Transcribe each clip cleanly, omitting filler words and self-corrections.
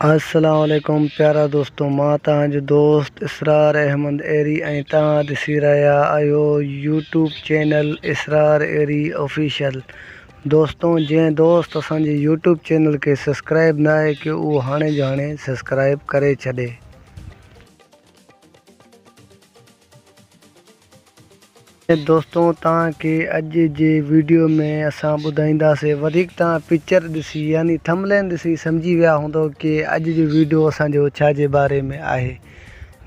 السلام عليڪم پيارا دوستو مان توهان جو دوست اسرار احمد ايري ۽ توهان ڏسي رهيا آهيو YouTube channel Israr Ahri official دوستو جنهن دوست اسان جي يوٽيوب چينل کي سبسڪرائب ناهي ڪيو اهو هاڻي جو هاڻي سبسڪرائب ڪري ڇڏي. دوستو توهان کي اڄ جي ويڊيو ۾ اسان ٻڌائينداسي وڌيڪ توهان پڪچر ڏسي يعني ٿملين ڏسي سمجهي ويا هوندو ڪي اڄ جو ويڊيو اسان جو ڇا جي باري ۾ آهي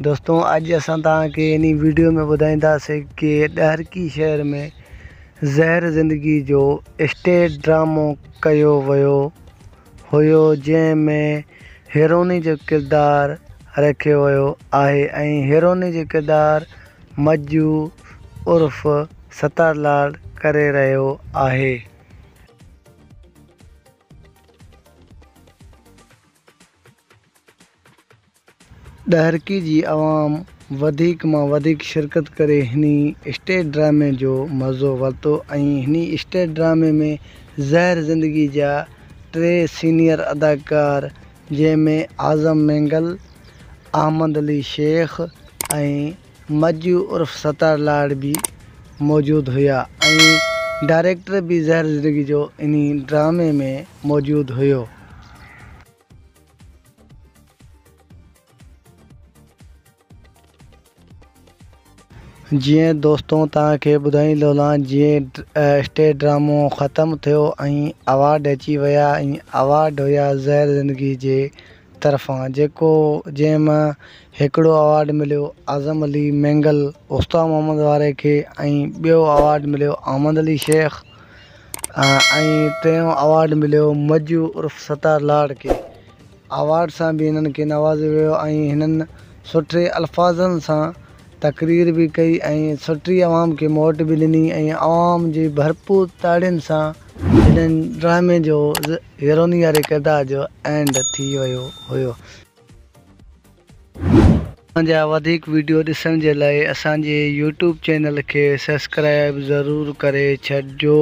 دوستو اڄ اسان توهان کي انهي ويڊيو ۾ ٻڌائينداسي ڪي ڏهرڪي شهر ۾ زهر زندگي جو اسٽيج ڊرامو ڪيو ويو هيو جنهن ۾ هيروني جو ڪردار رکيو ويو آهي ۽ هيروني جو ڪردار مجو عرف ستار لال ڪري رهيو آهي. ڏهرڪي جي عوام وڌيڪ مان وڌيڪ شرڪت ڪري هني اسٽيج ڊرامي جو مزو ورتو ۽ هني اسٽيج ڊرامي ۾ زهر زندگي جا ٽي سينيئر اداڪار جنهن ۾ اعظم مينگل، احمد علي شيخ ۽ مجو عرف ستار لاڙ به موجود هيا ۽ ڊائريڪٽر به زهر زندگي جو انهي ڊرامي ۾ موجود هيو. جيئن دوستو توهان کي ٻڌائيندو هلان جيئن اسٽيج ڊرامو ختم ٿيو ۽ اوارڊ اچي ويا ۽ اوارڊ هيا زهر زندگي جي طرفان جيڪو جنهن مان هڪڙو اوارڊ مليو اعظم علي مينگل اوستا محمد واري کي ۽ ٻيو اوارڊ مليو احمد علي شيخ ۽ ٽيون اوارڊ مليو مجو عرف ستار لاڙ کي. اوارڊ سان به هنن کي نوازيو ويو ۽ هنن سٺي الفاظن سان تقرير به ڪئي ۽ سٺي عوام کي موٽ به ڏني ۽ عوام جي ڀرپور تاڙين سان هنن ڊرامي جو هيروني واري ڪردار جو اينڊ ٿي ويو هيو. اسان جا وڌيڪ وڊيو ڏسڻ جي لاء اسان جي يوٽيوب چينل کي سبسڪرائب ضرور ڪري ڇڏجو.